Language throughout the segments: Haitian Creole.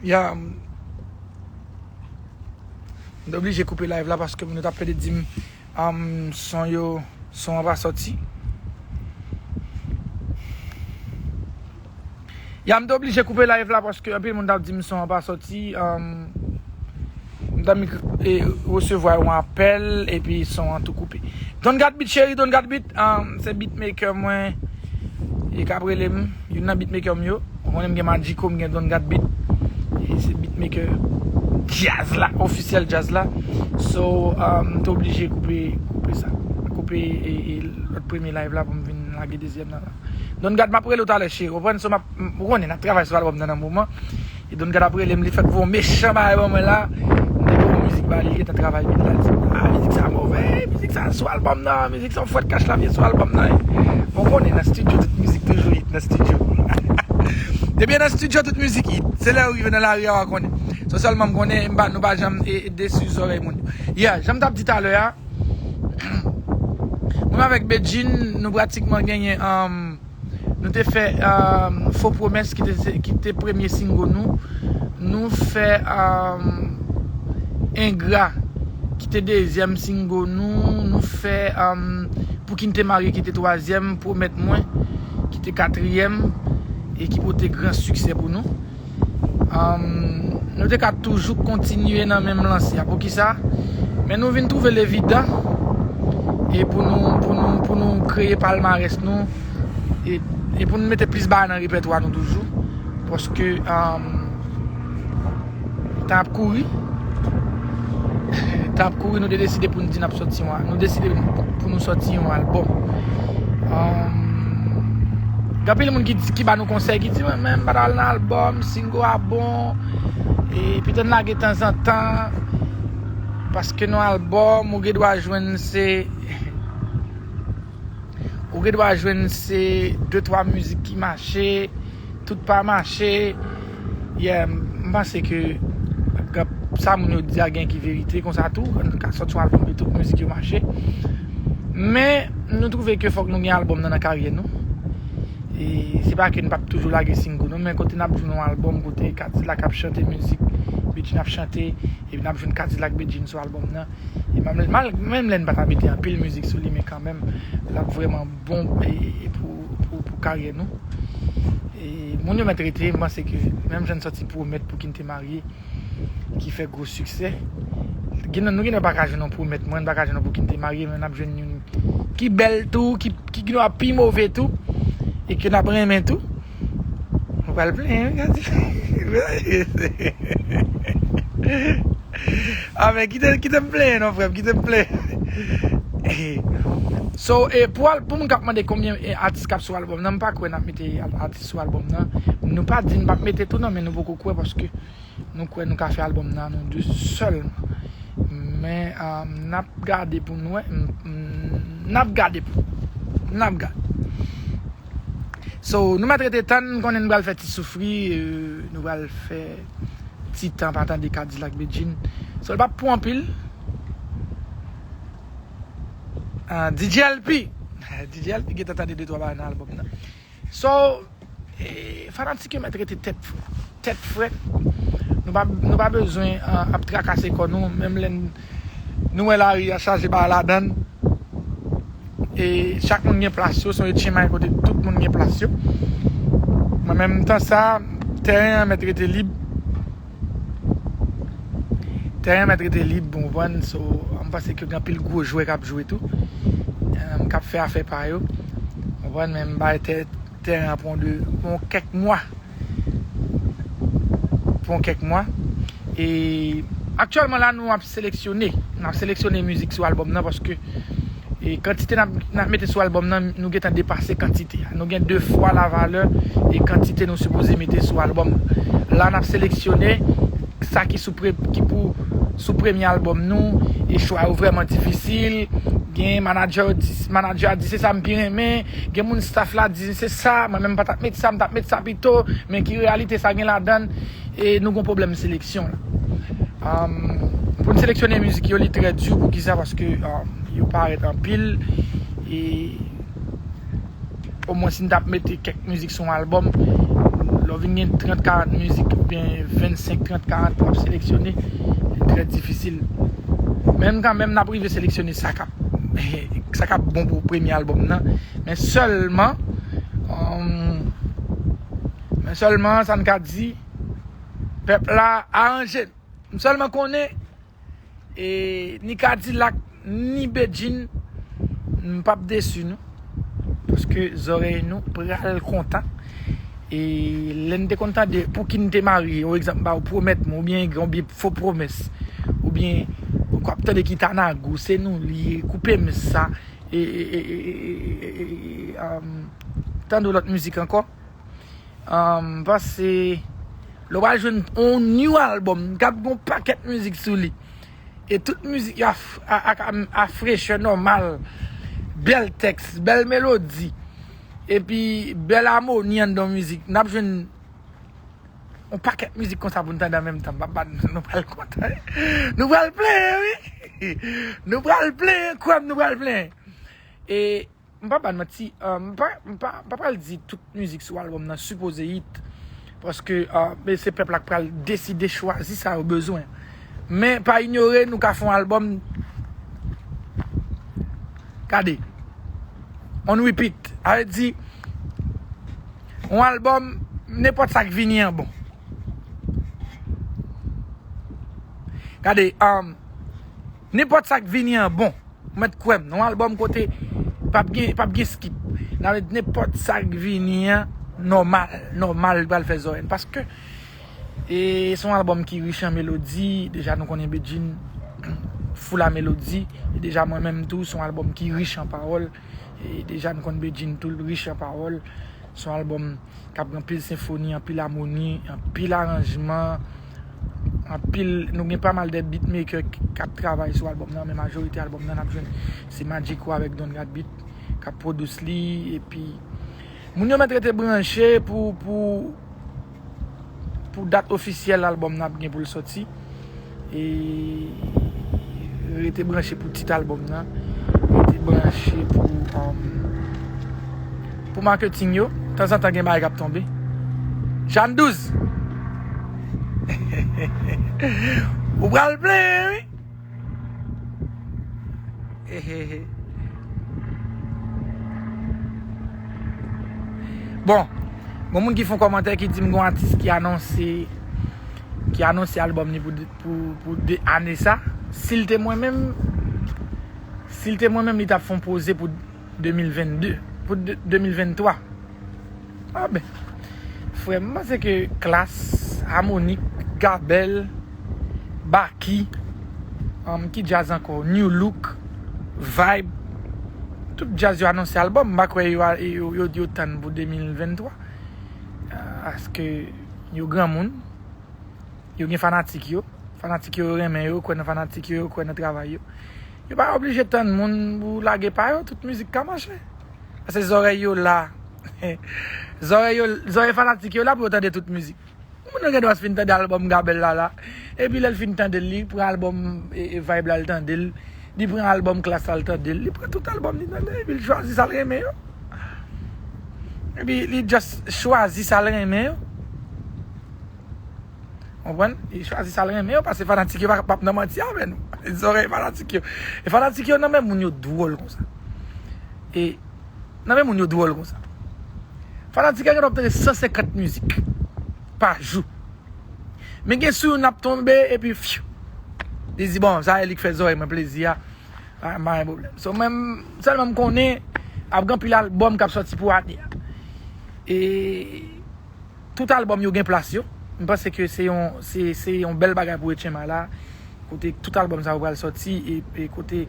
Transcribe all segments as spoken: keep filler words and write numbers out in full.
Ya, m te oblije koupe live la paske moun yo t ap plede di m, um, son yo, son an pa sòti. Ya, m te oblije koupe live la paske anpil moun t ap di m son an pa sòti. Um, m t ap e, resevwa yon apèl epi son an tou koupe. Don Gat Beat cheri, Don Gat Beat, um, se beatmaker mwen e k ap rele m, youn nan beatmaker m yo. Ou konnen m gen Magico, m gen Don Gat Beat. E se beatmaker djaz la, ofisyèl djaz la. So, um, m te oblije koupe, koupe sa. Koupe e, e lòt premye live la pou m vin lage dezyèm nan la. Don Gat, m ap rele w talè, cheri. Ou konprann, so m ap, m, ou konnen, n ap travay sou albòm nan nan moman. E Don Gat ap rele m, li fèk voye yon mechan bagay ban mwen la. M te voye yon mizik ba li, li gentan travay bit la. Li di, "Ah, mizik sa move, mizik sa sou albòm nan, mizik sa fwèt kach la vye sou albòm nan." Bon, konnen nan studio, tout mizik toujou hit nan studio. Depi nan studio, tout mizik hit. Se lè ou rive nan lari a, w a konnen. Se sèlman m konnen, m pa, nou pa janm e, e desi zòrèy moun yo. Yeah, jan m t ap di talè a, mwen avèk Bedjine, nou pratikman genyen, um, nou te fè, um, Fo Pwomès ki te, ki te premye single nou. Nou fè, um, Engra ki te dezyèm single nou. Nou fè, um, Pou ki n te marye ki te twazyèm, Pwomèt Mwen ki te katriyèm e ki pote gran siksè pou nou. Um, nou te ka toujou kontinye nan menm lanse a. Poukisa? Men nou vin twouve l evidan e pou nou, pou nou, pou nou kreye palmarès nou e, e pou nou mete plis bagay nan repètwa nou toujou. Paske, um, tan ap kouri. Tan ap kouri, nou te deside pou n di n ap sòti yon, nou deside pou nou sòti yon albòm. Um, gen anpil moun ki, di- ki ba nou konsèy, ki di, "Mwen menm, m pa ta al nan albòm, single a bon, epi tann lage tanzantan, paske nan albòm, ou gen dwa jwenn se, ou gen dwa jwenn se de twa mizik ki mache, tout pa mache." Yeah, m panse ke sa moun yo di a gen ki verite konsa tou. Ann ka sòti yon albòm e tout mizik yo mache. Men, nou twouve ke fòk nou gen albòm nan nan karyè nou. E se pa ke n p ap toujou lage single nou, men kote n ap jwenn yon albòm, kote Kadilak ap chante mizik, Bedjine ap chante, epi n ap jwenn Kadilak Bedjine sou albòm nan. E menm, mal- menm lè n pa ta mete anpil mizik sou li, men kanmenm, l ap vrèman bon e, e pou, pou, pou karyè nou. E moun yo mèt rete, m panse ke menm jan n sòti Pwomèt Pou ki n te marye, ki fè gwo siksè. Gen, nou gen pa ka jwenn yon Pwomèt Mwen, n pa ka jwenn yon Pou ki n te marye, men n ap jwenn youn ki bèl tou, ki, ki gen dwa pi move tou, e ke n ap renmen tou. Ou pral plenyen, wi, gade. Ah, men kite, kite m plenyen non, frè m, kite m plenyen. So, e pou al- pou moun k ap mande konbyen e, atis k ap sou albòm nan, m pa kwè n ap mete al- atis sou albòm nan. Nou pa di n p ap mete tou non, men nou poko kwè paske nou kwè nou ka fè albòm nan nou de sèlman. Men, ah, n ap gade pou n wè, m- m- n ap gade pou, n ap gade. So, nou mèt rete tann, m konnen nou pral fè ti soufri, euh, nou pral fè ti tan pa tande Kadilak Bedjine. So, l p ap pran anpil. Ah, D J L P. D J L P gentan tande de twa bagay nan albòm nan. So, e, fanatik yo mèt rete tèt frèt. Tèt frèt. Nou pa, nou pa bezwen, ah, ap trakase kò nou, menm lè n- nou wè lari a chaje bagay ladan l. E chak moun gen plas yo, se yon etchenmay kote tout moun gen plas yo. Mwen menm, tan sa, tèren an mèt rete lib. Tèren an mèt rete lib, ou konprann? So, m panse ke gen anpil gwo jwè k ap jwe tou. Em, k ap fè afè pa yo. Ou konprann? Men m bay tè- tèren an pou de, pou kèk mwa. Pou kèk mwa. E aktyèlman la, nou ap seleksyone. N ap seleksyone mizik sou albòm nan paske, e kantite n ap, n ap mete sou albòm nan, nou gentan depase kantite a. Nou gen de fwa la valè e kantite nou sipoze mete sou albòm. La, n ap seleksyone sa ki sou pre- ki pou sou premye albòm nou, e chwa yo vrèman difisil. Gen manadjè yo di, manadjè a di se sa m pi renmen, gen moun staff la di se sa, mwen menm m pa t ap met sa, m t ap met sa pito, men ki reyalite sa gen ladan l, e nou gon pwoblèm seleksyon la. Am, pou n seleksyone mizik yo, li trè di, poukisa? Paske, am, yo parèt anpil, e omwen si n t ap mete kèk mizik sou yon albòm, lè w vin gen trant karant mizik oubyen vennsenk trant karant pou ap seleksyone, li trè difisil. Men kanmenm, n ap rive seleksyone sa k ap, sa k ap bon pou premye albòm nan. Men sèlman, um, men sèlman, sa n ka di, pèp la aranje. M sèlman konnen, e, ni Kadilak, ni Bedjine, m p ap desi nou. Paske zòrèy nou pral kontan. E lè n te konn tande pou ki n te marye, yon egzanp, ba w pwomèt mwen, oubyen gen yon fo pwomès, oubyen ou ap tande Kitanago, se nou li ye, koupe m sa, e, e, e, e, e, e, e, um, tande lòt mizik ankò. Um, m panse lè w pral jwenn yon new album k ap gen yon pakèt mizik sou li. E tout mizik yo a, a, a, a, a frechè nòmal, bèl tèks, bèl melodi, epi bèl amoni anndan mizik. N ap jwenn yon pakèt mizik konsa pou n tande an menm tan. M pa, pa, nou pral kontan. Nou pral plenyen, wi. Nou pral plenyen, kwè m, nou pral plenyen. E m pa ba n manti, uh, m pa, m pa, m pa pral di tout mizik sou albòm nan sipoze hit. Paske, uh, men se pèp la k pral deside, chwazi sa yo bezwen. Men pa inyore, nou ka fè yon albòm, gade, on repeat. Sa vle di, yon albòm, nenpòt sa k vini an bon. Gade, um, nenpòt sa k vini an bon. Ou mèt kwè m, nan yon albòm kote p ap gen, p ap gen skip. N a vle di nenpòt sa k vini an, nòmal, nòmal, li pral fè zòrèy n. Paske, e, se yon albòm ki rich an melodi, deja nou konnen Bedjine full a melodi, e deja mwen menm tou, se yon albòm ki rich an pawòl, e deja nou konn Bedjine tou, l rich an pawòl. Se yon albòm k ap gen anpil senfoni, anpil amoni, anpil aranjman, anpil, nou gen pa mal de beatmaker k, k ap travay sou albòm nan, men majorite albòm nan n ap jwenn se Magico avèk Don Gad Beat k ap pwodui li, epi moun yo mèt rete branche pou, pou, pou dat ofisyèl albòm nan ap gen pou l sòti. E rete branche pou tit albòm nan. Rete branche pou, um, pou marketing yo. Tanzantan gen bagay k ap tonbe. Jan douz. Ou pral plenyen, wi. Ehehe. Bon, gon moun ki fè yon kòmantè ki di m gon atis ki anonse, ki anonse albòm li pou, pou, pou de ane sa. Si l te mwen menm, si l te mwen menm, li t ap fè yon poze pou de mil vennde, pou de, de mil venntwa. A ben, frè m, m panse ke Klass, Harmonik, Gabel, Baky, um, ki djaz ankò? New Look, Vibe, tout djaz yo anonse albòm, m pa kwè yo, yo, yo, yo tann pou de mil venntwa. Paske yo granmoun, yo gen fanatik yo, fanatik yo, yo renmen yo, kwè nan fanatik yo, yo kwè nan travay yo. Yo pa oblije tann moun pou lage pa yo, tout mizik ka mache. Paske zòrèy yo la. Zòrèy yo, zòrèy fanatik yo la pou yo tande tout mizik. Moun nan gen dwa fin tande albòm Gabel la la. Epi lè l fin tande l, li pran albòm, e, e, Vibe la, l tande l. Li pran albòm Klass la, l tande l. Li pran tout albòm li tande, epi l chwazi sa l renmen yo. Epi li just chwazi sa l renmen yo. Konprann? Li chwazi sa l renmen yo, paske fanatik yo pa, p ap nan manti avè nou. Zòrèy fanatik yo. E fanatik yo nan men moun yo dwòl konsa. E nan men moun yo dwòl konsa. Fanatik yo gen dwa ap tande san senkant mizik pa jou. Men gen sou youn ap tonbe, epi fyou, li di, bon, sa e li k fè zòrèy mwen plezi a. Pa, pa gen pwoblèm. So, mwen, sèlman m konnen, ap gen anpil albòm k ap sòti pou ane a. E tout albòm yo gen plas yo. M panse ke se yon, se, se yon bèl bagay pou Etchenma la. Kote tout albòm sa yo pral sòti, e, e kote,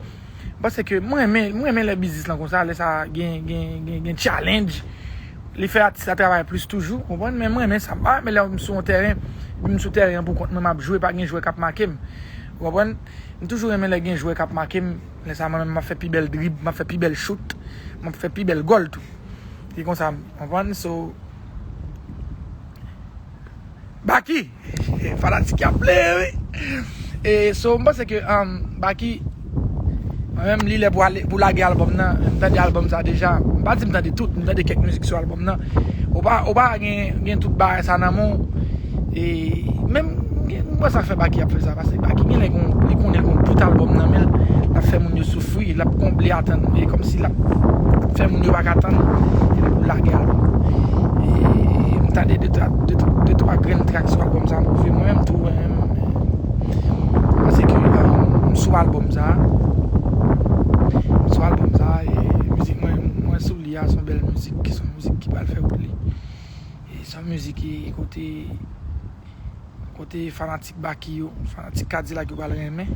m panse ke mwen renmen, mwen renmen lè biznis lan konsa, lè sa gen, gen, gen, gen challenge. Li fè atis la travay plis toujou, konprann? Men mwen renmen sa. M pa renmen lè m sou yon tèren, epi m sou tèren an pou kont mwen, m ap jwe, pa gen jwè k ap make m. Ou konprann? M toujou renmen lè gen jwè k ap make m. Lè sa, mwen menm, m ap fè pi bèl drib, m ap fè pi bèl chout, m ap fè pi bèl gòl tou. Se konsa, m konprann. So, Baky, fanatik y ap pleye, wi. E, so, m panse ke, um, Baky, mwen menm, li lè pou ale, pou lage albòm nan. M tande albòm sa deja. M pa di m tande tout, m tande kèk mizik sou albòm nan. Ou pa, ou pa gen, gen tout bagay sa nan men w. E menm, gen, mwen sa fè Baky ap fè sa, paske Baky gen lè gon, li konnen l gon bout albòm nan men l, l ap fè moun yo soufri, l ap konble atann, e kòmsi l ap fè moun yo pa ka tann, epi pou l lage albòm. E m tande de twa, de, de twa grenn trak sou albòm sa, m twouve mwen menm tou, mwen, paske, um, m sou albòm sa, m sou albòm sa, e mizik mwen, mwen sou li a, se yon bèl mizik, se yon mizik ki pral fè wout li. E se yon mizik ki kote, kote fanatik Baky yo, fanatik Kadilak yo pral renmen.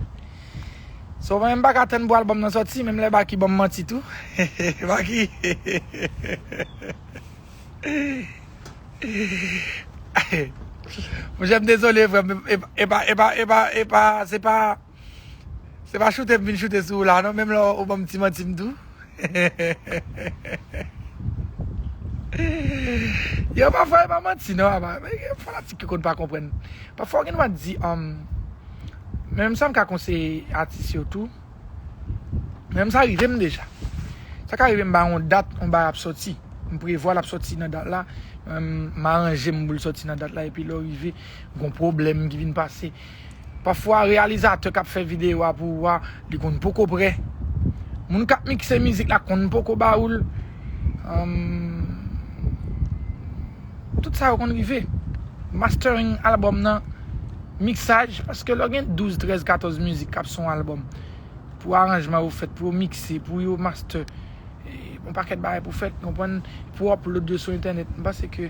So, mwen, m pa ka tann pou albòm nan sòti, menm lè Baky ban m manti tou. Baky. Monchè, m dezole, frè m. E, e pa, e pa, e pa, e pa, se pa, se pa choute m vin choute sou ou la, non, menm lè ou ban m ti manti m tou. Yo, pafwa, e pa manti, non, papa. Men gen fanatik ki konn pa konprann. Pafwa, ou gen dwa di, um, men menm sa m ka konseye atis yo tou. Men menm sa rive m deja. Sa ka rive m ba yon dat, yon bagay ap sòti. M prevwa l ap sòti nan dat la. M, m aranje m pou l sòti nan dat la, epi lè w rive, gon pwoblèm ki vin pase. Pafwa, reyalizatè k ap fè videyo a pou ou a, li konn poko prè. Moun k ap mikse mizik la konn poko ba ou l. Anm, tout sa yo konn rive. Mastering albòm nan, miksaj, paske lè w gen douz, trèz, katòz mizik k ap sou yon albòm, pou aranjman yo fèt, pou yo mikse, pou yo master, e, yon pakèt bagay pou fèt, konprann, pou upload yo sou entènèt. M panse ke,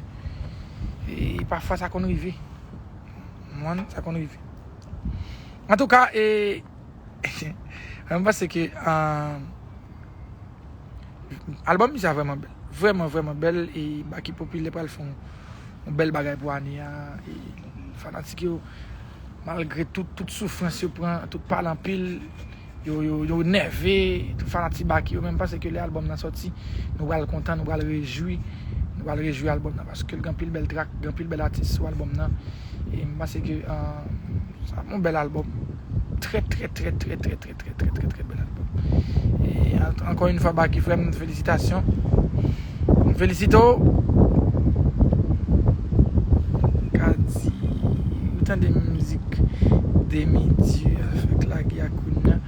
e, pafwa sa konn rive. Ou konprann? Sa konn rive. Antouka, e, mwen, m panse ke, ah, albòm misye a vrèman bèl. Vrèman, vrèman bèl. E Baky Popilè pral fè yon, yon bèl bagay pou ane a. E fanatik yo, malgre tout, tout soufrans yo pran, tout pale anpil, yo, yo, yo nève, tout fanatik Baky yo, men m panse ke lè albòm nan sòti, nou pral kontan, nou pral rejwi, nou pral rejwi albòm nan, paske l gen anpil bèl trak, gen anpil bèl atis sou albòm nan. E m panse ke, ah, sa ap yon bèl albòm. Trè, trè, trè, trè bèl albòm. E an-, ankò yon fwa, Baky frè m, felisitasyon. M felisite w. M ka di, ou tande mizik Demi Dieu avèk Lage a kounye a.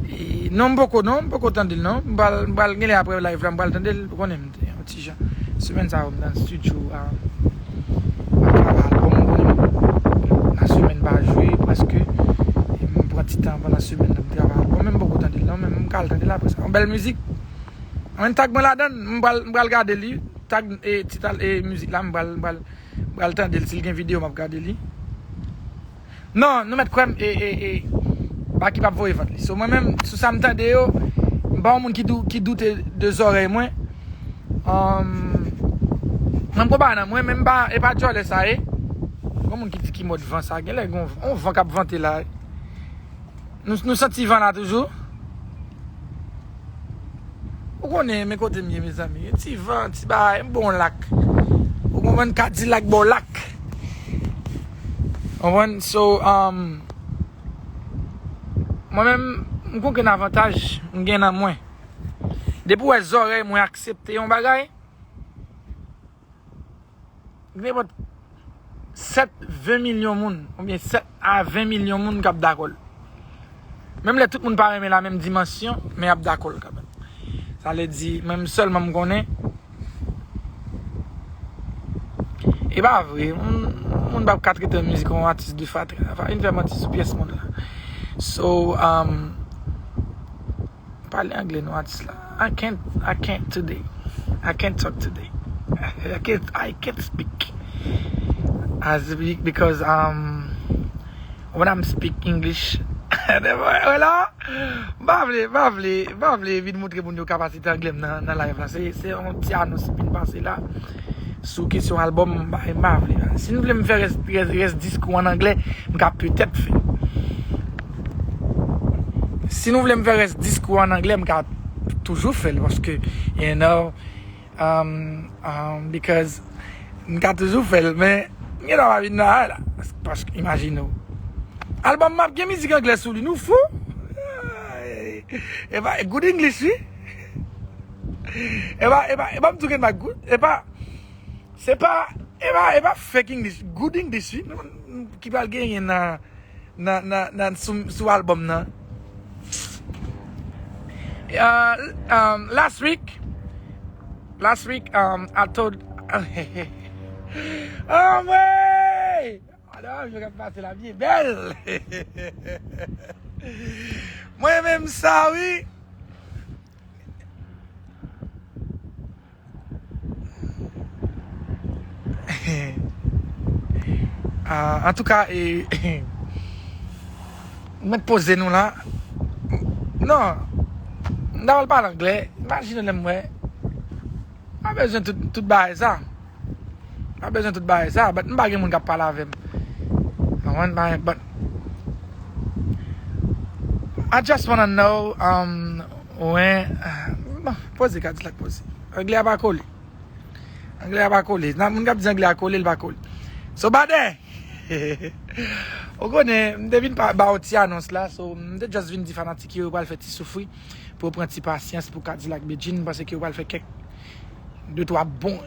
E non, m poko, non, m poko tande l, non. M pral, m pral gen lè apre live la, m pral tande l, ou konnen m te yon ti jan. Semèn sa yo, m nan estidyo a, m ap travay albòm, ou konnen m nan semèn pa jwe, prèske, e m pran ti tan pandan semèn nan, m travay albòm, men m poko tande l, non, men m ka al tande l apre sa. Yon bèl mizik. Ann tag mwen ladan l, m pral, m pral gade li, tag, e, tit al-, e, mizik la, m pral, m pral, m pral tande l, si l gen videyo, m ap gade li. Non, nou mèt kwè m, e, e, e, Baky p ap voye vant li. So, mwen menm, sou sa m tande yo, m pa yon moun ki dou-, ki doute de zòrèy mwen. Ahn, mwen m konpare nan mwen, men m pa, e pa djòlè sa ye. Gon moun ki di ki mòd van sa, genlè gon, on van k ap vante la. Nou, nou santi van la toujou? Ou konnen, men kote m ye, mezanmi. Ti van, ti bagay, m bon lak. Ou konprann, Kadilak bò lak. Konprann? So, um, mwen menm, m konn gen avantaj, m gen nan mwen. Depi w wè zòrèy mwen aksepte yon bagay, nenpòt sèt, ven milyon moun, oubyen sèt a ven milyon moun k ap dakò l. Menm lè tout moun pa renmen la menm dimansyon, men y ap dakò l kanmenm. Sa vle di, mwen menm sèlman m konnen, e pa vre, moun, moun p ap ka trete yon mizik yon atis de fatra. Sa vin fè manti sou pyès moun la. So, um, Pale anglè non, atis la. I can't, I can't today. I can't talk today. I can't, I can't speak. I speak because, um, when I'm speak English, wè la, m pa vle, m pa vle, m pa vle vin montre moun yo kapasite anglè m nan, nan live la. Se, se yon ti anons m vin pase la sou kesyon albòm, m pa, m pa vle. Si nou vle m fè rès, rès, rès diskou an anglè, m ka petèt fè. Si nou vle m fè rès diskou an anglè, m ka toujou fè l, paske, you know, um, um, because m ka toujou fè l, men, you know, pa vin nan la, paske, imajine w. Albòm m ap gen mizik anglè sou li, nou fou? E pa, good English, wi. E pa, e pa, e pa m tou gen ma good, e pa, Se pa, e pa, e pa fake English, good English, wi, ki pral genyen nan, nan, nan, nan sou, sou album nan. Uh, um, last week, last week, um, I told, oh, mwen! Alò, je regarde passer la vie est belle. Mwen menm sa, wi. Ah, antouka, e, mwen poze nou la. Non, m ta pral pale anglè. Imajine lè m wè. M pa bezwen tout, tout bagay sa. M pa bezwen tout bagay sa. But m pa gen moun k ap pale avè m. Konprann? But I just wanna know, um, when, bon, poze Kadilak poze. Anglè a pa kole. Anglè a pa kole. Nan moun k ap di anglè a kole, l pa kole. So, badè! Ou konnen, m te vin pa, ba yon ti anons la, so, m te just vin di fanatik yo, yo pral fè ti soufri pou yo pran ti pasyans pou Kadilak Bedjine, m panse ke yo pral fè kèk de twa bon,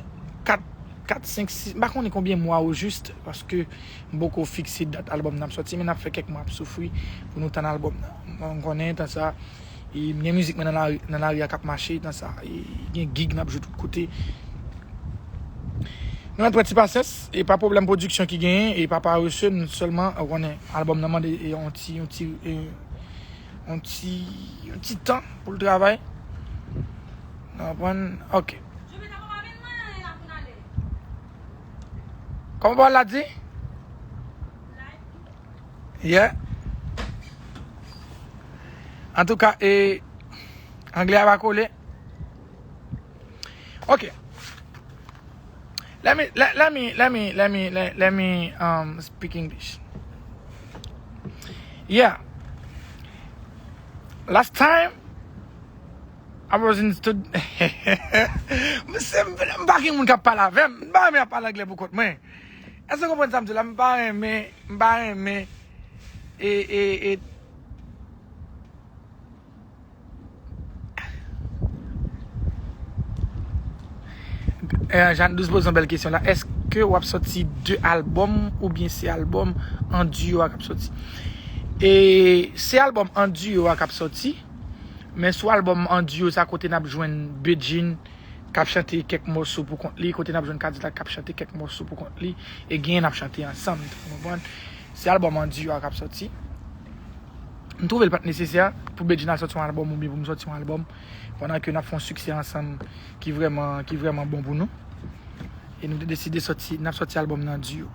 kat, kat, senk, sis, m pa konnen konbyen mwa o jis, paske m poko fikse dat album nan ap sòti, men n ap fè kèk mwa ap soufri pou nou tann album nan. Mwen, m konnen tan sa, e, m gen mizik mwen nan lari, nan lari a k ap mache, tan sa, e, gen gig n ap jwe tout kote. Nou mèt pran ti pasyans, e pa pwoblèm pwodiksyon ki genyen, e pa parese, nou sèlman, ou konnen, album nan mande, e, yon ti, yon ti, e, yon ti, yon ti tan pou l travay. Ou konprann? Ok. Kòman pawòl la di? Yeah. Antouka, e, anglè a pa kole. Ok. Let me, let, let me, let me, let me, let, let me, um, speak English. Yeah. Last time, I was in stud-, Mesye, m, m pa gen moun k ap pale avè m. M pa renmen ap pale anglè pou kont mwen. Èske w konprann sa m di la? M pa renmen, m pa renmen, e, e, e, Eh, Jeanne Douce poze yon bèl kesyon la. Èske w ap sòti de albòm oubyen se albòm an duo a k ap sòti? E se albòm an duo a k ap sòti, men sou albòm an duo sa kote n ap jwenn Bedjine k ap chante kèk mòso pou kont li, kote n ap jwenn Kadilak k ap chante kèk mòso pou kont li, e genyen n ap chante ansanm tou, ou konprann? Se albòm an duo a k ap sòti. M twouve l pa t nesesè pou Bedjine al sòti yon albòm oubyen pou m sòti yon albòm pandan ke n ap fè yon siksè ansanm ki vrèman, ki vrèman bon pou nou. E nou te deside sòti, n ap sòti albòm nan an duo.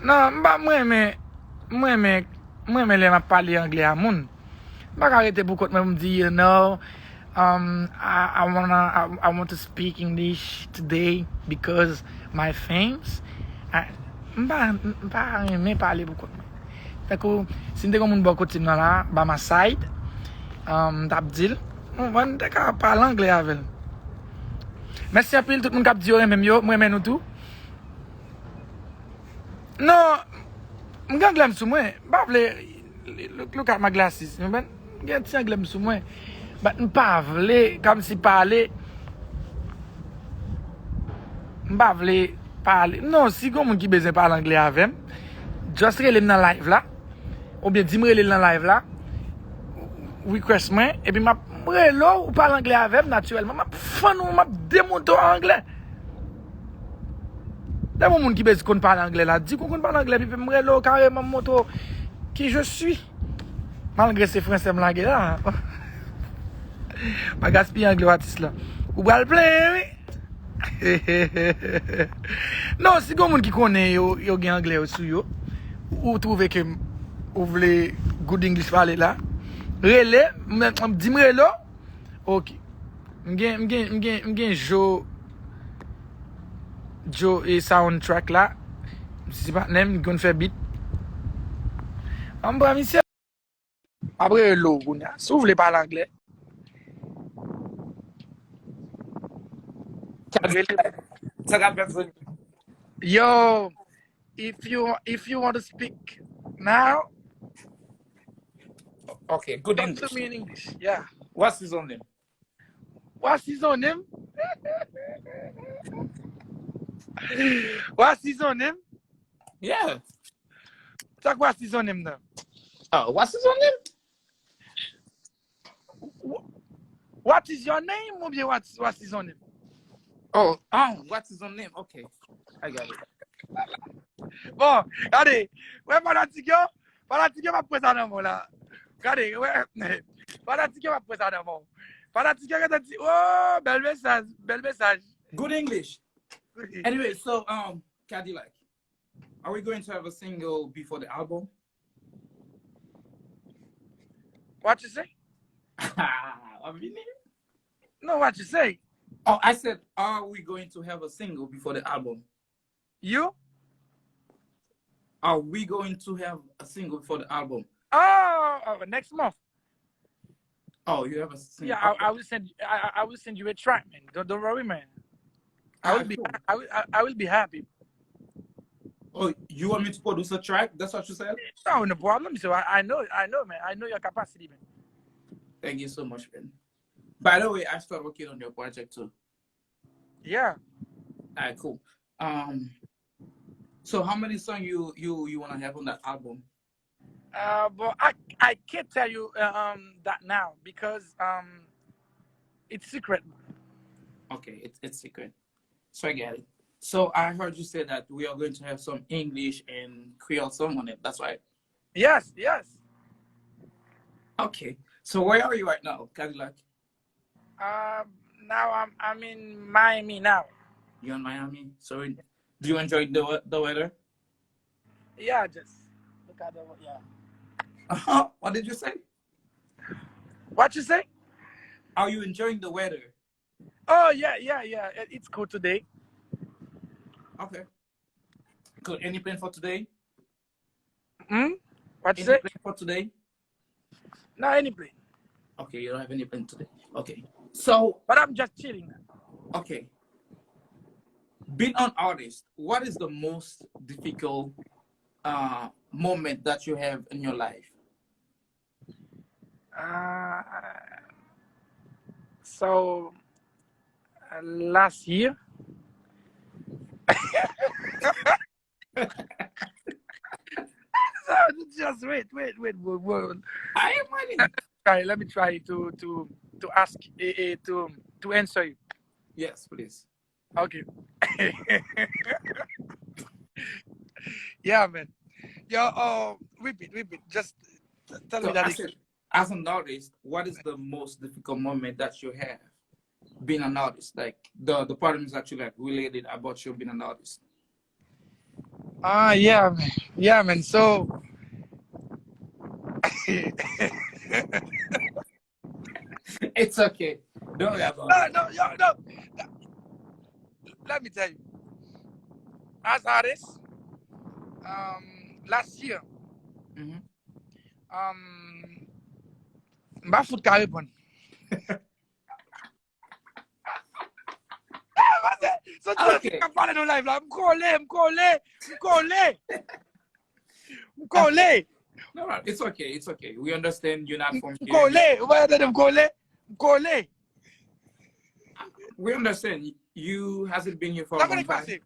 Non, m pa, m renmen, m renmen, m renmen lè m ap pale anglè a moun. M pa ka rete pou kont mwen pou m di, you know, um, I, I wanna, I, I want to speak English today because my fans. I, m pa, m pa renmen pale pou kont mwen. Tankou, si m te gen yon moun bò kote m nan la, by my side, um, m t ap di l, m, m te ka pale anglè avè l. Mèsi anpil, tout moun k ap di yo renmen m yo, m renmen nou tou. Non, m gen anglè m sou mwen. M pa vle, look, look at my glasses. M gen ti anglè m sou mwen. But m pa vle, kòmsi pale. M pa vle pale. Non, si gon moun ki bezwen pale anglè avè m, just rele m nan live la. Oubyen di m rele l nan live la. Request mwen. Epi m ap rele w, ou pale anglè avè m natirèlman. M ap fann ou, m ap demonte w an anglè. Lè yon moun ki bezwen konn pale anglè la, di konn konn pale anglè, epi m rele w kareman, m montre w qui je suis. Malgre se fransè m lage la. Pa gaspiye anglè w atis la. Ou pral plenyen, wi. Non, si gon moun ki konnen yo, yo gen anglè yo sou yo, ou twouve ke ou vle good English pale la, rele, m, m, di m rele w. Ok. M gen, m gen, m gen, m gen Joe, Joe e soundtrack la. Si se patnè m, m konn fè beat. An m pran misye. Apre lo kounye a. Si w vle pale anglè. Sa k ap fèt, Zoni? Yo, if you, if you want to speak now, Okay, good Talk to English. Me in English. Yeah. What's his own name? What's his own name? What's his own name? Yeah. Talk what's his own name now. Oh, what's his own name? Wh- What is your name? Ou bien what's, what's his own name? Oh, oh, what's his own name? Okay, I got it. Bon, gade, wè fanatik yo, fanatik yo pa pran sa nan men w la. Gade, wè, fanatik yo pa pran sa nan men w. Fanatik yo gentan di, oh, bèl mesaj, bèl mesaj. Good English. Anyway, so um, Cadillac, are we going to have a single before the album? What you say? What do you mean? No, what you say? Oh, I said, are we going to have a single before the album? You? Are we going to have a single before the album? Oh, oh, next month. Oh, you have a single. Yeah, I, I will send. I, I I will send you a track, man. Don't, don't worry, man. I will be. I will. I, I will be happy. Oh, you want me to produce a track? That's what you said? No, no problem. So I, I know. I know, man. I know your capacity, man. Thank you so much, man. By the way, I started working on your project too. Yeah. All right, cool. Um, so how many songs you you you wanna have on that album? Uh, but I I can't tell you uh, um that now because um it's secret. Okay, it's it's secret. So I get it. So I heard you say that we are going to have some English and Creole song on it. That's right. Yes, yes. Okay. So where are you right now, Cadillac? Um, now I'm I'm in Miami now. You're in Miami. So do you enjoy the we- the weather? Yeah, just look at the yeah. Uh-huh. What did you say? What you say? Are you enjoying the weather? Oh yeah, yeah, yeah. It- It's cool today. Okay. Good. Any plan for today? Hmm? What you Any say? Plan for today? No, any plan. Okay, you don't have any plan today. Okay. So, But I'm just chilling. Okay. Being an artist, what is the most difficult uh, moment that you have in your life? Uh, so uh, last year. So, just wait, wait, wait, wait, wait. I am ready. Try, let me try to to to ask eh, eh, to to answer you. Yes, please. Okay. Yeah, man. Yo, uh, repeat, repeat. Just t- tell me So that I again. Said, as an artist, what is the most difficult moment that you have being an artist? Like the the problems that you like related about you being an artist. Ah, yeah, man. Yeah, man. So, It's okay. Don't worry about it. No, no, yo, no. Let me tell you. As artist, um, last year, Mhm. um, m pa fout ka reponn. So, Okay. Ka pale nan live la. M kole, m kole, m kole. M kole. No, no, it's okay. It's okay. We understand you're not from M here. kole. Ou pa tande m kole? M kole. We understand you hasn't been here for Sa a long konnen k time. Pase?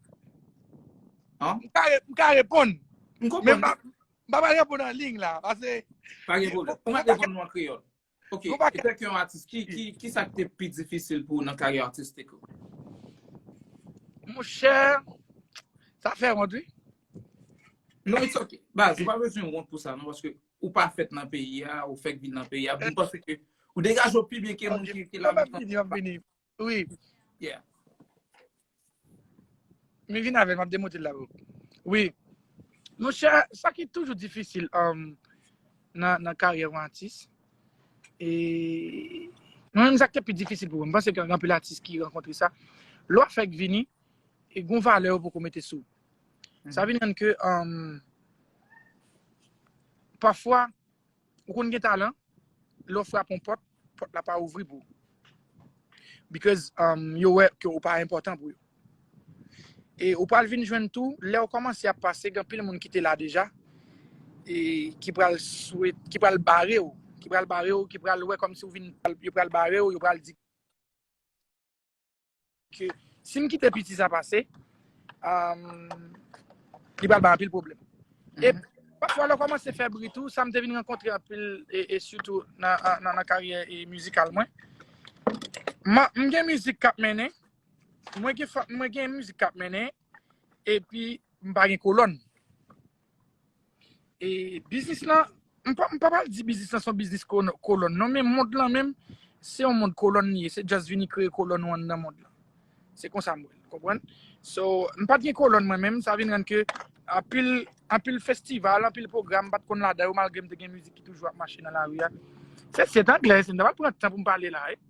Huh? M ka re- m ka reponn. M Men konprann. m pa m pa pral reponn an liy la. Pase Pa gen pwoblèm. Ou mèt reponn nou an kreyòl. Ok, Ou pa- etanke yon atis, ki, ki, ki sa ki te pi difisil pou ou nan karyè atistik ou? Monchè, sa fè wont, wi. Non, it's ok. Baz, ou pa bezwen wont pou sa, non, paske ou pa fèt nan peyi a, ou fèk vin nan peyi a. Mwen panse ke ou degaje w pi byen ke moun ki, ki la Mwen vini, mwen vini. Wi. Yeah. Men vin avè l, m ap demonte l la, bro. Wi. Monchè, sa ki toujou difisil um, nan, nan karyè yon atis, e mwen menm sa ki te pi difisil pou mwen, m panse gen anpil atis ki rankontre sa. Lè w fèk vini, e gon valè yo poko mete sou. Sa vin rann ke um, pafwa, ou konn gen talan, lè w frape yon pòt, pòt la pa ouvri pou ou. Because um, yo wè ke ou pa enpòtan pou yo. E ou pral vin jwenn tou, lè w kòmanse ap pase, gen anpil moun ki te la deja, e ki pral swet, ki pral bare w, pral bare w, ki pral wè kòmsi w vin, yo pral bare w, yo pral di ke si m kite piti sa pase, um, li pral bay anpil pwoblèm. E pafwa lè w kòmanse fè bri tou, sa m te vin rankontre anpil, e, e sitou nan, nan, nan karyè e mizikal mwen. M gen mizik k ap mennen, mwen gen, mwen gen mizik k ap mennen, epi m pa gen kolòn. E biznis lan, m pa, m pa pral di biznis lan se yon biznis kolòn non, men mond lan menm, se yon mond kolòn li ye, se just vini kreye kolòn ou anndan mond lan. Se konsa m wè l, konprann? So, m pa t gen kolòn mwen menm, sa vin rann ke anpil, anpil festival, anpil pwogram, m pa t konn ladan yo, malgre m te gen mizik ki toujou ap mache nan lari a. Se, se anglè, se, m ta pral pran tan pou m pale la, wi.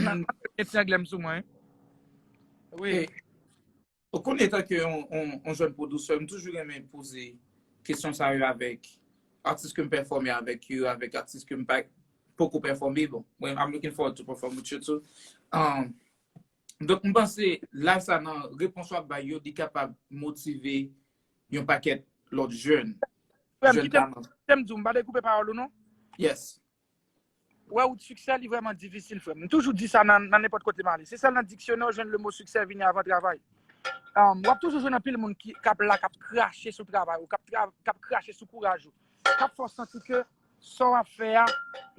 Nan, nan ti anglè m sou mwen, wi. Ou konnen, tanke yon, yon, yon jèn pwodisè, m toujou renmen poze kesyon sa yo avèk atis ke m pèfòme avèk yo, avèk atis ke m pa poko pèfòme. Bon, mwen, I'm looking forward to perform with you too. Um, donk, m panse live sa nan repons w ap bay yo, li kapab motive yon pakèt lòt jèn, jèn talan. Frè m, kite m di w, m pa dekoupe pawòl ou non. Yes. Wè wout siksè, li vrèman difisil, frè m. M toujou di sa nan, nan nenpòt kote m ale. Se sèl nan diksyonè w jwenn le mo siksè vini avan travay. Um, w ap toujou jwenn anpil moun ki, k ap la, k ap krache sou travay ou, k ap, tra- k ap krache sou kouraj ou, k ap fè w santi ke sa w ap fè a,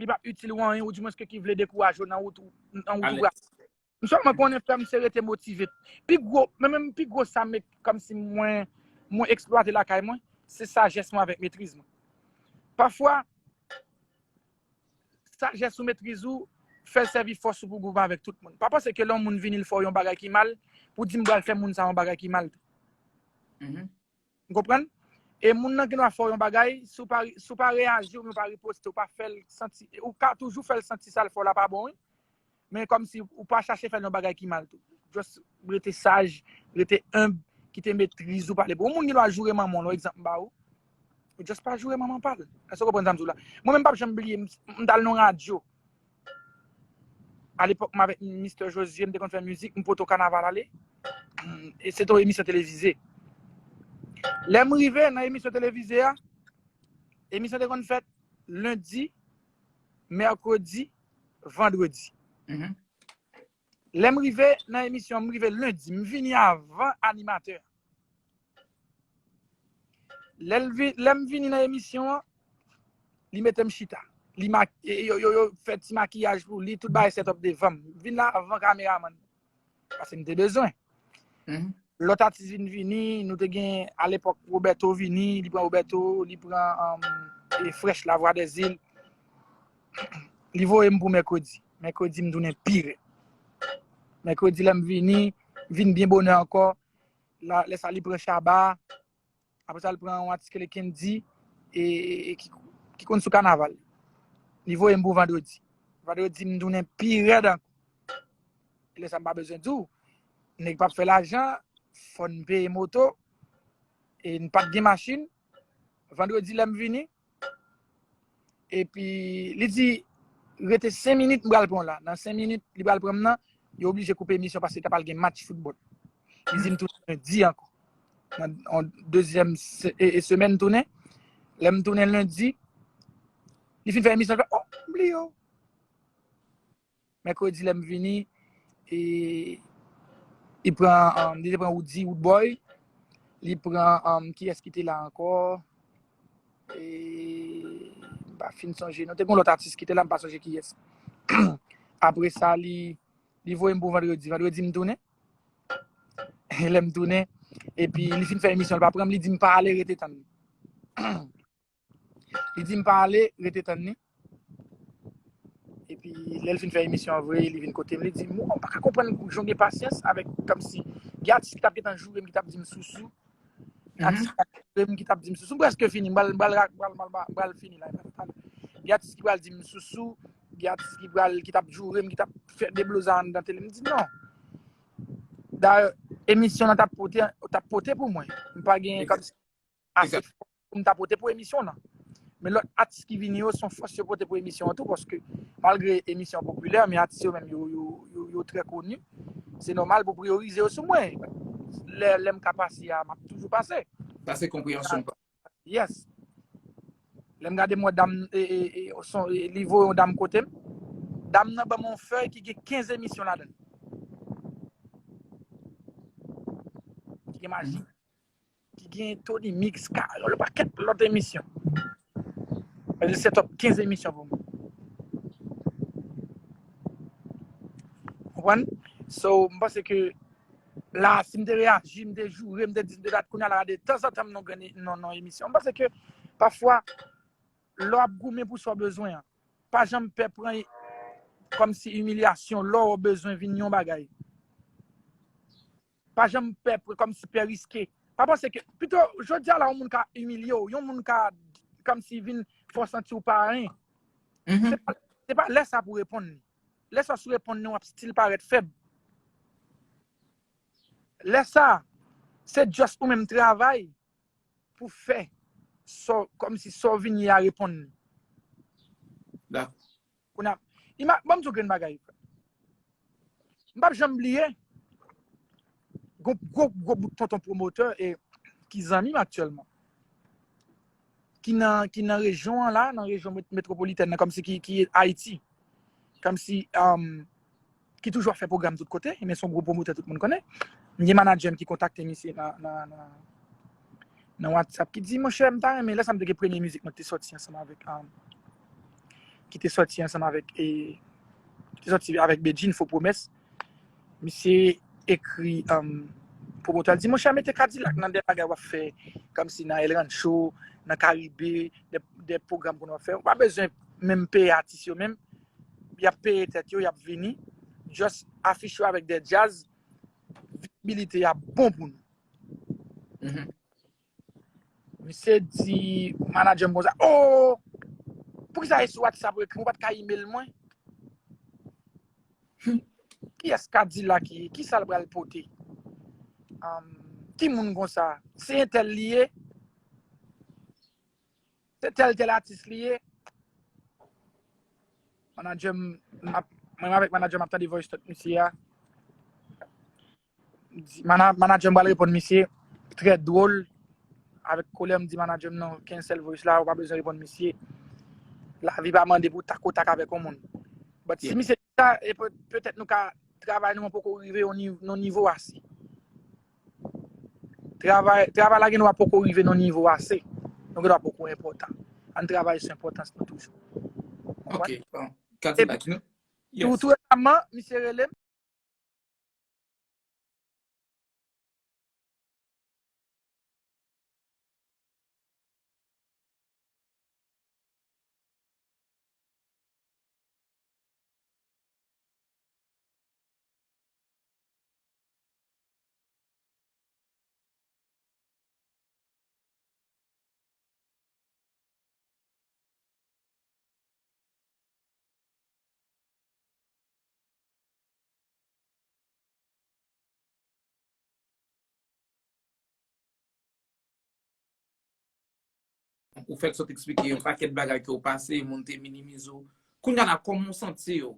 li p ap itil ou anyen, oudimwens ke ki vle dekouraje w nan wout ou, nan wout ou pral. M sèlman konnen, frè m, se rete motive. Pi gwo, men menm pi gwo sa m, kòmsi mwen, mwen eksplwate lakay mwen, se sajès mwen avèk metriz mwen. Pafwa, sajès ou, metriz ou, fè l sèvi fòs ou pou goumen avèk tout moun. Pa panse ke lè yon moun vini, l fè w yon bagay ki mal, pou di m pral fè moun sa yon bagay ki mal tou. Ou konprann? E moun nan gendwa fè w yon bagay, si w pa, si w pa reyaji oubyen w pa riposte, w pa fè l santi, ou ka toujou fè l santi sa l fè w la pa bon, wi. Men kòmsi ou pa chache fè l yon bagay ki mal tou. Just rete saj, rete enb, kite metriz ou pale. Bon, yon moun gendwa joure manman w, yon egzanp m ba ou. Ou just pa joure manman pa l. Èske w konprann sa m di w la? Mwen menm m p ap janm bliye, m, m t al nan yon radyo. Alepòk, m avèk mistè Josué, m te konn fè mizik, m pote w kanaval ale. Mm, e se te yon emisyon televize. Lè m rive nan emisyon televize a, emisyon te konn fèt lendi, mèkredi, vandredi. Lè m rive nan emisyon, m rive lendi, m vini avan animatè a. Lè l vi- lè m vini nan emisyon an, li mete m chita. Li mak- e- yo, yo, yo fè ti makiyaj pou li, tout bagay set up devan m. M vin la avan kameramann. Paske m te bezwen. Lòt atis vin vini, nou te gen, alepòk, Roberto vini, li pran Roberto, li pran, um, e, Fresh, La Voix des Îles. Li voye m pou mèkredi. Mèkredi, m tounen pi rèd. Mèkredi, lè m vini, vin byen bonè ankò. La, lè sa, li pran Shabba. Apre sa, li pran yon atis ki rele Kendy, e, e, e ki, ki konn sou kanaval. Li voye m pou vandredi. Vandredi, m tounen pi rèd ankò. E lè sa, m pa bezwen di w, nèg p ap fè lajan, fò n peye moto, e n pa t gen machin. Vandredi, lè m vini, epi li di, rete senk minit, m pral pran w la. Nan senk minit, li pral pran m nan, yo oblije koupe emisyon paske ta pral gen match foutbòl. Li di m tounen lendi ankò. Nan yon dezyèm se- e- e semèn tounen. Lè m tounen lendi, li fin fè emisyon, l fè, oh, m bliye w. Mèkredi, lè m vini, e, li pran, um, li te pran Woody, Woodboy. Li pran, um, kiyès ki te la ankò? E, m pa fin sonje non. Te gen lòt atis ki te la, m pa sonje kiyès. Apre sa, li, li voye m pou vandredi. Vandredi, m tounen. E lè m tounen, epi li fin fè emisyon, li pa pran m, li di m pa ale, rete tann li. Li di m pa ale, rete tann li. Epi lè l fin fè emisyon an vre, li vin kote m, li di m, "Ou pa ka konprann jan w gen pasyans avèk," kòmsi gen atis ki t ap gentan joure m, ki t ap di m sousou. Atis ki t ap joure m, ki t ap di m sousou. M prèske fini, m pral, m pral, m pral, m pral, m pral fini la. Gen atis ki pral di m sousou, gen atis ki pral, ki t ap joure m, ki t ap fè deblozay anndan tele. M di non. Dayè, emisyon an t ap pote, t ap pote pou mwen. M pa gen kòmsi ase fòs pou m ta pote pou emisyon an. Men lòt atis ki vini yo, se yon fòs yo pote pou emisyon an tou, paske malgre emisyon an popilè, men atis yo menm, yo, yo, yo, yo trè koni. Se nòmal pou priyorize yo sou mwen. Lè, lè m ka pase a, m ap toujou pase. Sa se konpreyansyon m pa. Yes. Lè m gade m wè dam, e, e, e, son, e, li voye yon dam kote m. Dam nan ban m yon fèy ki gen kenz emisyon ladan l. Ki gen maji. Ki gen Tony Mix, Carole, yon pakèt lòt emisyon. Li set up kenz emisyon pou mwen. Konprann? So, m panse ke la, si m te reyaji, m te joure, m te di, m te dat kounye a la, gade, tanzantan m nan grenn, nan, nan emisyon. M panse ke pafwa, lè w ap goumen pou sa w bezwen an, pa janm pè pran kòmsi imilyasyon lè w bezwen vin yon bagay. Pa janm pè pran kòmsi pè riske. Pa panse ke, pito, jodi a la, yon moun ka imilye w, yon moun ka kòmsi vin fè w santi w pa anyen. Se pa, se pa lè sa pou reponn li. Lè sa sou reponn li, w ap still parèt fèb. Lè sa, se just ou menm travay pou fè sa, kòmsi sa w vin ye a reponn li. Dakò. Kounye a, ima, ban m di w grenn bagay. M p ap janm bliye, gwo, gwo, gwo bout tonton pwomotè e ki zanmi m aktyèlman. Ki nan, ki nan rejyon an la, nan rejyon met-, metwopolitèn nan, kòmsi ki, ki Ayiti. Kòmsi, um, ki toujou ap fè pwogram tout kote, men se yon gwo pwomotè tout moun konnen. M gen manadjè m ki kontakte misye nan, nan, nan, nan WhatsApp, ki di, monchè, m ta renmen, lè sa m te gen premye mizik mwen ki te sòti ansanm avèk, um, ki te sòti ansanm avèk, e, ki te sòti avèk Bedjine, Fo Pwomès. Misye ekri, um, pwomotè a, l di, monchè, mete Kadilak nan de bagay w ap fè, kòmsi nan El Rancho, nan Karibe, de, de pwogram pou nou ap fè. Ou pa bezwen menm peye atis yo menm. Y ap peye tèt yo, y ap vini. Just afiche yo avèk de djaz. Vizibilite a bon pou nou. Misye di manadjè m konsa, oh, poukisa e sou WhatsApp ou ekri m, ou pa t ka email mwen? Kiyès Kadilak ye? Kisa l pral pote? Um, ki moun konsa? Se entèl li ye? Se tèl tèl atis li ye? Manadjè m, m ap, mwen avèk manadjè m ap tande voice note misye a. Di, mana-, manadjè m pral reponn misye, trè dwòl, avèk kolè m di manadjè m non, cancel voice la, ou pa bezwen reponn misye. Lavi pa mande pou w tak o tak avèk yon moun. But si misye di sa, e pe-, petèt nou ka, travay nou an poko rive yon niv-, yon nivo ase. Travay, travay la gen dwa poko rive nan nivo ase. Nou gen dwa poko enpòtan. Ann travay sou enpòtans nou toujou. Ok, bon. Kadilak, nou? Tou, tou resaman, misye rele m. Ou fèk sot eksplike yon pakèt bagay ke w pase, moun te minimize w. Kounye a la, kòman w santi w?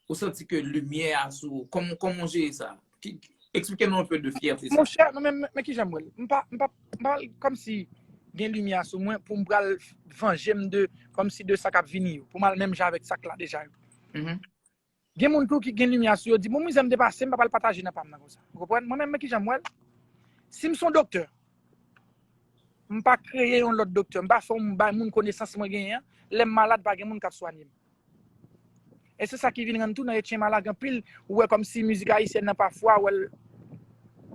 Ou santi ke limyè a sou ou? Kòman, kòman w jere sa? Ki, ki, eksplike nou un peu de fyète sa. Monchè, mwen menm, men kijan m wè l? M pa, m pa, m pa kòmsi gen limyè sou mwen pou m pral vanje m de, kòmsi de sa k ap vini yo. Pou m al menm jan avèk sa k la deja yo. Gen moun tou ki gen limyè sou yo, di, bon, mizè m te pase, m pa pral pataje nan pa m nan konsa. Ou konprann? Mwen menm, men kijan m wè l? Si m se yon doktè, m pa kreye yon lòt doktè, m pa fè yon bay moun konesans mwen genyen an, lè m malad, pa gen moun k ap swanye m. E se sa ki vin rann tou nan Etchen Malaga anpil, ou wè kòmsi mizik ayisyèn nan pafwa, wè l,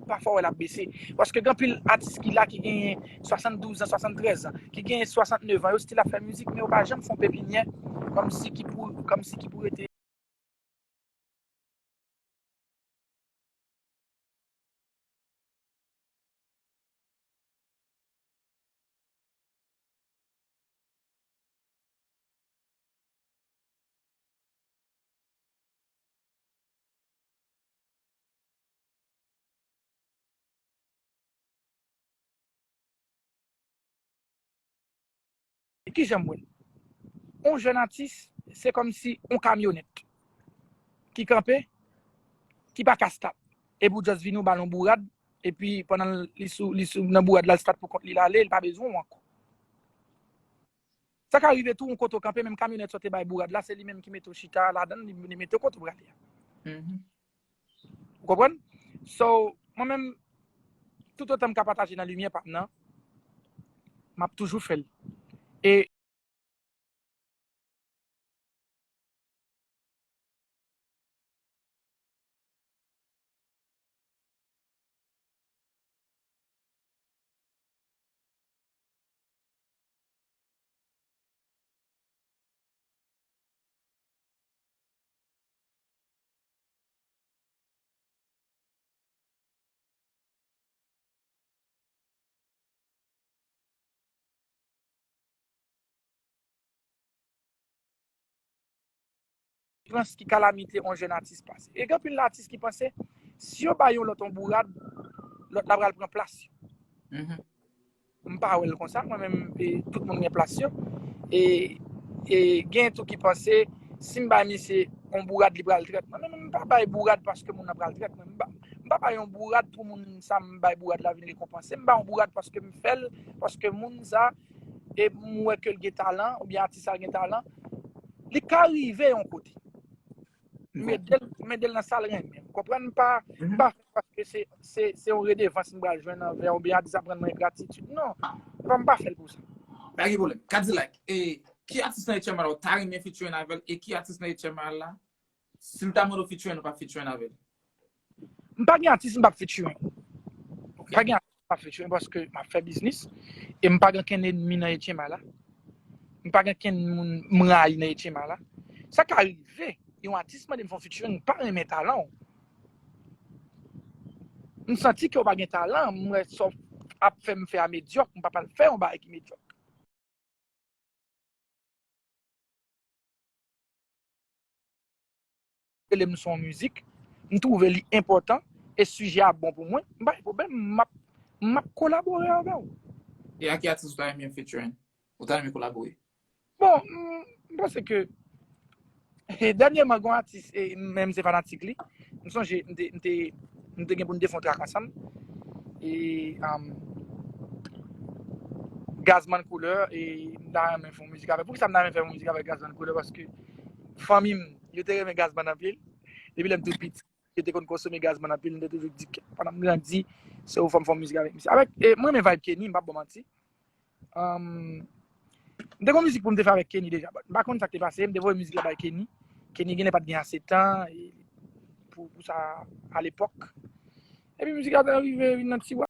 pafwa wè l ap bese. Paske gen anpil atis ki la ki genyen swasanndouz an, swasanntrèz an, ki genyen swasantnèf an, yo still ap fè mizik, men yo pa janm fè yon pepinyè kòmsi ki pou, kòmsi ki pou rete. Kijan m wè l? Yon jèn atis, se kòmsi yon kamyonèt ki kanpe, ki pa ka start. Epi w just vini, w ba l yon bourad, epi pandan li sou, li sou nan bourad la, l start pou kont li, l ale, li pa bezwen w ankò. Sa ka rive tou, yon kote w kanpe, menm kamyonèt sa w te bay bourad la, se li menm ki mete w chita ladan l, li, li mete w kote w prale a. Ou konprann? So, mwen menm, toutotan m ka pataje nan limyè pa m nan, m ap toujou fè l. E Konsekans ki kalamite yon jèn atis pase. E gen anpil atis ki panse, si yo ba yon lòt yon bourad, lòt la pral pran plas yo. M pa wè l konsa, mwen menm, e, tout moun gen plas yo. E, e gen tou ki panse, si m bay misye yon bourad, li pral trèt mwen. Mwen menm, m pa bay bourad paske moun nan pral trèt mwen. M pa, m pa bay yon bourad pou moun sa m bay bourad la vin rekonpanse. M bay yon bourad paske m fè l, paske moun sa, e m wè ke l gen talan, oubyen atis sa gen talan. Li ka rive yon kote. M ede l, m ede l nan sa l renmen. Ou konprann? M pa, m pa fè l paske se, se, se yon redevans m pral jwenn anvè, oubyen atis sa aprann mwen gratitid. Non, m pa, m pa fè l pou sa. Pa gen pwoblèm. Kadilak, e ki atis nan H M I la ou ta renmen featuring avè l? E ki atis nan H M I la, si l ta mande w featuring, ou p ap featuring avè l? M pa gen atis m p ap featuring. M pa gen atis m p ap featuring paske m ap fè biznis. E m pa gen kenn enmi nan H M I la. M pa gen kenn moun m rayi nan H M I la. Sa ka rive, yon atis mande m fè yon featuring, m pa renmen talan w. M santi ke w pa gen talan, m wè sa w ap fè m fè a medyòk, m pa pral fè yon bagay ki medyòk. Rele m sou yon mizik, m twouve li enpòtan e sijè a bon pou mwen, m pa gen pwoblèm, m ap, m ap kolabore avè w. E a ki atis ou ta renmen featuring? Ou ta renmen kolabore? Bon, m, m panse ke, e, dènyèman, gen yon atis, e, menm se fanatik li. M sonje, m te, m te, m te gen pou n te fè yon trak ansanm. E, um, Gazman Koulè, e, m ta renmen fè yon mizik avèk. Poukisa m ta renmen fè yon mizik avèk Gazman Koulè? Paske fanmi m, yo te renmen Gazman anpil. Depi lè m tou piti, yo te konn konsome Gazman anpil. M te toujou di, pandan m grandi, se yon fò m fè yon mizik avèk misye. Avèk, e, mwen renmen vibe Kenny, m p ap ba w manti. Um, m te gen yon mizik pou m te fè avèk Kenny deja, but m pa konn sa k te pase, m te voye mizik la bay Kenny. Kenny genlè pa t gen ase tan, e, pou, pou sa alepòk. Epi mizik la te rive vin nan tiwa.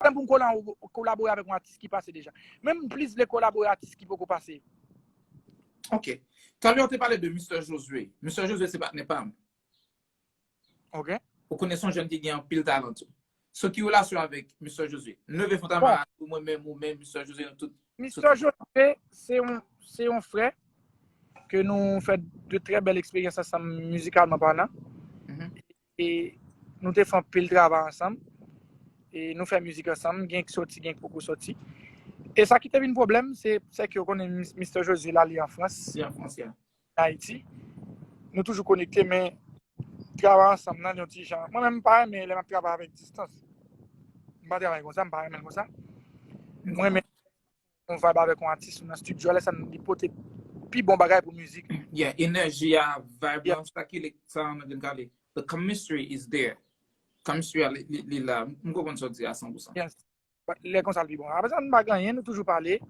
Pwoblèm pou m kola-, kolabore avèk yon atis ki pase deja. Men m plis vle kolabore atis ki poko pase. Ok. Talè w te pale de Mister Josué. Mister Josué se patnè pa m. Ok. Ou konnen se yon jèn ki gen anpil talan tou. So, ki relasyon avèk Mister Josué? Nou leve fon tanbara pou mwen menm, ou menm, Mister Josué, nou tout. Mister Josué, se yon, se yon frè ke nou fè de trè bèl eksperyans ansanm mizikalman palan. E nou te fè anpil travay ansanm. E nou fè mizik ansanm, gen k soti, gen k poko soti. E sa ki te vin pwoblèm, se, se ke ou konnen Mis-, Mister Josué la, li an Frans. Li an Frans, yeah. Ayiti. Nou toujou konekte, men travay ansanm nan, yon ti jan. Mwen menm, m pa renmen lè m ap travay avèk distans. M pa travay konsa, m pa renmen l konsa. M renmen yon vibe avèk yon atis nan estidyo, lè sa li pote pi bon bagay pou mizik. Yeah, enèji a, vibe la, sa ki le, sa an anglè ka rele. The chemistry is there. Chemistry a, li, li, li la. M konprann sa w di a san pou san. Yes. Lè konsa l pi bon. Apre sa, nou pa gen anyen, nou toujou pale.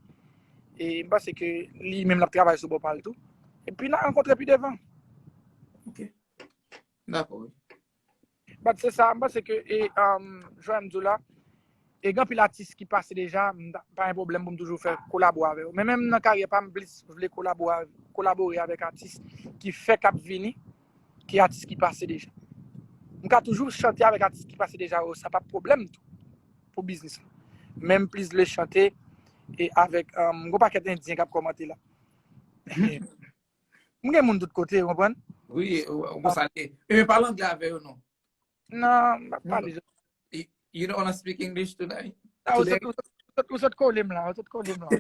E m panse ke li menm l ap travay sou bò pa l tou. Epi n a rankontre pi devan. Ok. Dakò, wi. But se sa, m panse ke, e, um, jan m di w la, e gen anpil atis ki pase deja, m ta, pa gen pwoblèm pou m toujou fè kolabo avè yo. Men menm nan karyè pa m, m plis vle kolabo, kolabore avèk atis ki fèk ap vini, ke atis ki pase deja. M ka toujou chante avèk atis ki pase deja yo, sa pa pwoblèm tou pou biznis la. Men m plis vle chante e avèk, um, gon pakèt endyen k ap kòmante la. M gen moun tout kote, ou konprann? Wi, ou, ou konn sa l ye. E men pale anglè avè yo non. Non, m pa pale. You, you don't wanna speak English tonight? Ah, ou sot, ou sot, ou sot kole m la, ou sot kole m la.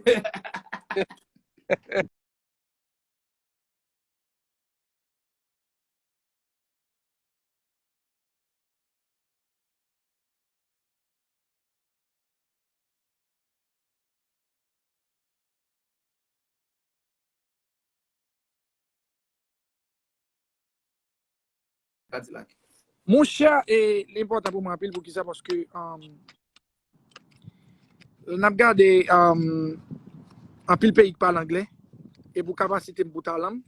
Kadilak. Monchè, e, li enpòtan pou mwen anpil, poukisa? Paske, um, n ap gade, um, anpil peyi ki pale anglè, e pou kapasite m, pou talan m,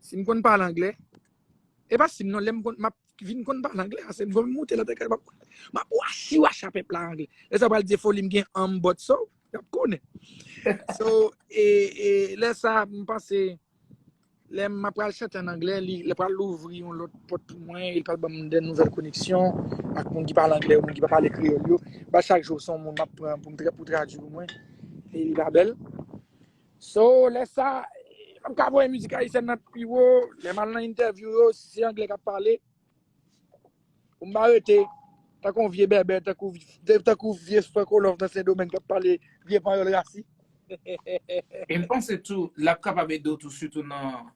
si m konn pale anglè, e pa si m non, lè m konn, m ap vin konn pale anglè, se m konn moute nan tèt kay, m ap, m ap washi washi a pèp la anglè. Lè sa pral di foli m gen anm bòt so, y ap konnen. So, e, e, lè sa, m panse, lè m ap pral chante an anglè, li, li pral louvri yon lòt pòt pou mwen, e li pral ban m de nouvèl koneksyon ak moun ki pale anglè, moun ki pa pale kreyòl yo. Ba chak jou, se yon moun m ap pran pou m tra-, pou tradui pou mwen. E li pa bèl. So, lè sa, m ap ka voye mizik ayisyèn nan pi wo, lè m al nan entèvyou yo, si se anglè k ap pale, pou m pa rete tankou yon vye bèbè, tankou, tankou vye Franco Love nan Sendomeng k ap pale vye panyòl rasi. E m panse tou, l ap kapab ede w tou, sitou nan,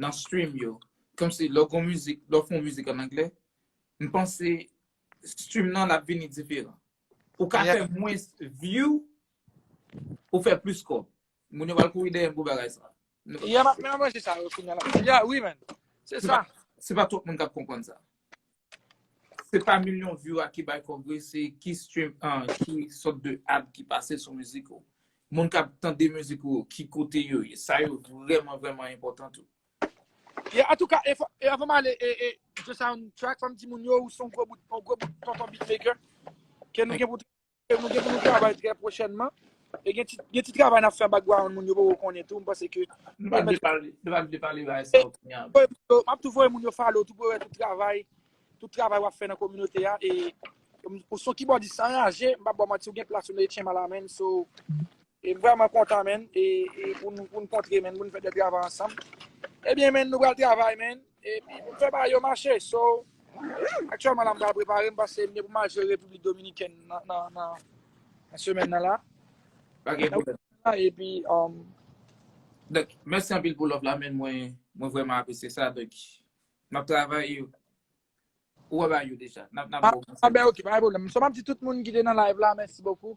nan stream yo. Kòmsi, lè w gon mizik, lè w fè yon mizik an anglè, m panse stream nan l ap vini diferan. Ou ka fè mwens view, ou fè plis kòb. Moun yo pral kouri dèyè m pou bagay sa. Nou pa Yeah, m ap, m ap manje sa yo kounye a la. Yeah, wi, man. Se Se sa. pa, se pa twòp moun k ap konprann sa. Se pa milyon view a ki bay kòb vre, se ki stream, ah, ki sòt de ad ki pase sou mizik ou. Moun k ap tande mizik ou, ki kote yo ye. Sa yo vrèman, vrèman enpòtan tou. Yeah, antouka, e fò, e avan m ale, e, e, The Soundtrack, fò m di moun yo, ou se yon gwo bout, yon gwo bout tonton beatmaker. Ke nou gen pou nou gen pou nou travay trè pwochènman. E gen ti, gen ti travay n ap fè an background, moun yo poko konnen tou. M panse ke Nou pa vle pale, nou pa vle pale bagay sa yo kounye a. M ap tou voye moun yo follow tou pou yo wè tout travay, tout travay w ap fè nan kominote a. E ou se yon kibòdis anraje, m p ap ba w manti, ou gen plas ou nan etchenm a la, man. So, e m vrèman kontan, man. E, e pou nou, pou nou kontre, man, pou nou fè de travay ansanm. Ebyen, man, nou pral travay, man. Epi pou fè bagay yo mache. So, aktyèlman la, m pral prepare m paske m gen pou m al jere Repiblik Dominikèn nan, nan, nan, nan semèn nan la. Pa gen pwoblèm. Epi, um, Donk, mèsi anpil pou love la, men mwen, mwen vrèman apresye sa. Donk, n ap travay, ou wè bagay yo deja. N ap, n ap Ah, bon, ah, ben, ok, pa gen pwoblèm. So, m ap di tout moun ki te nan live la, mèsi bokou.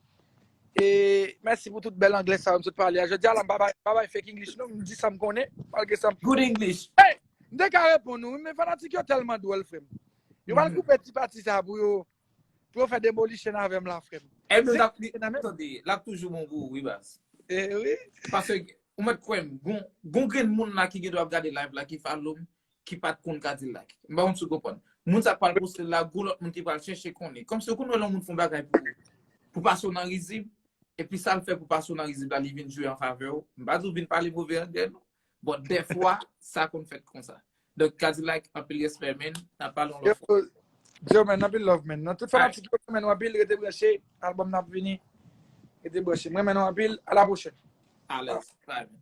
E mèsi pou tout bèl anglè sa yo m sot pale a. Jodi a la, m pa bay, pa bay fake English, non, m di sa m konnen, malgre sa m Good English. Hey! M te ka reponn ou, men fanatik yo tèlman dwòl, frè m. Yo pral Mhm. koupe ti pati sa pou yo, pou yo fè demolition avè m la, frè m. E nou Se tap li, nan men. Tande, l ap toujou bon pou ou, wi, baz. E wi. Paske, ou mèt kwè m, gon, gon grenn moun la ki gen dwa ap gade live la, ki follow m, ki pa t konn Kadilak. M pa konn si w konprann. Moun sa k pral poste l la, gon lòt moun ki pral chèche konnen. Kòmsi ou konn wè lè yon moun fè yon bagay pou, pou pase w nan rizib, epi sa l fè pou pase w nan rizib la, li vin jwe an favè w. M pa di w vin pale move anglè, non. Bon, dèfwa, sa konn fèt konsa. Donk, Kadilak, anpil respè, man. N ap pale yon lòt fwa. Yo, yo, man, anpil love, man. Nan tout Alright. Fanatik yo, man, anpil, rete branche. Album nan ap vini. Rete branche. Mwen, man, anpil. A la pwochèn. Alèz. Bye, man.